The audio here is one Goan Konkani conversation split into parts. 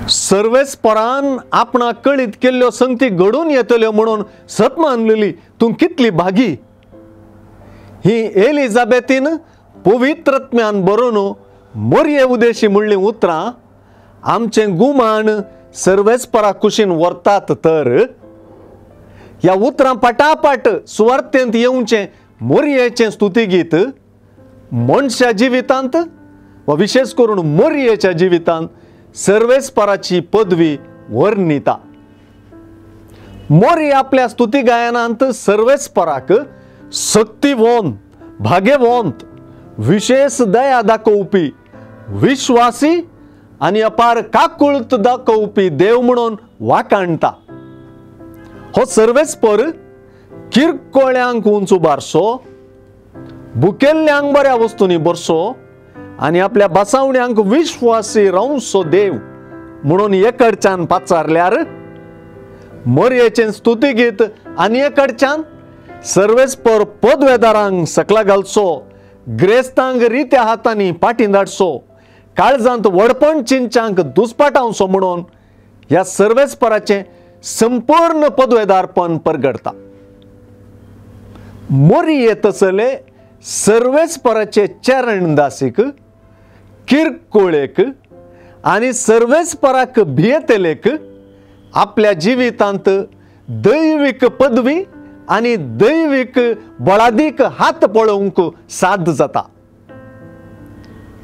सर्वेस्परान आपणाक कळीत केल्ल्यो संगती घडून येतल्यो म्हणून सत मानलेली तूं कितली भागी. ही एलिझाबेथीन पवित्रत्म्यान बरोवन मोरये उदेशी म्हणलीं उतरां आमचें गुमान सर्वेस्परा कुशीन व्हरतात. तर ह्या उतरां पाटापाट सुवार्थेंत येवचें मोरयेचें स्तुतीगीत मनशा जिवितांत वा विशेश करून मोरयेच्या जिवितांत सर्वेस्पराची पदवी वर्णिता. मोरी आपल्या स्तुती गायनांत सर्वेस्पराक शक्तिवंत, भाग्यवंत, विशेष दया दाखोवपी, विश्वासी आनी अपार काकुळत दाखोवपी देव म्हणून वाखाणटा. हो सर्वेस्पर किरकोळ्यांक उंच उबारसो, भुकेल्ल्यांक बऱ्या वस्तूंनी भरसो आनी आपल्या बसावण्यांक विश्वासी रावसो देव म्हणून एकडच्यान पाचारल्यार मोरयेचें स्तुतीगीत आनी एकडच्यान सर्वेस्पर पदवेदारांक सकला घालचो, ग्रेस्तांक रित्या हातांनी पाटी धाडचो, काळजांत व्हडपण चिंचांक दुस्पाटावचो म्हणून ह्या सर्वेस्पराचें संपूर्ण पदवेदारपण परगडता. मोरये तसले सर्वेस्पराचे चरणदासीक, किरकोळेक आनी सर्वेस्पराक भियेतलेक आपल्या जिवितांत दैवीक पदवी आनी दैवीक बळादीक हात पळोवंक साध्य जाता.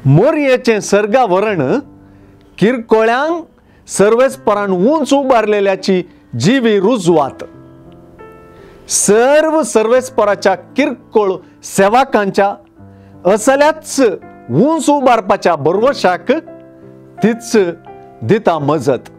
मोरयेचें सर्गावरण किरकोळ्यांक सर्वेस्परान उंच उबारलेल्याची जिवी रुजवात. सर्व सर्वेस्पराच्या किरकोळ सेवकांच्या असल्याच उंच उबारपाच्या भरवशाक तीच दिता मजत.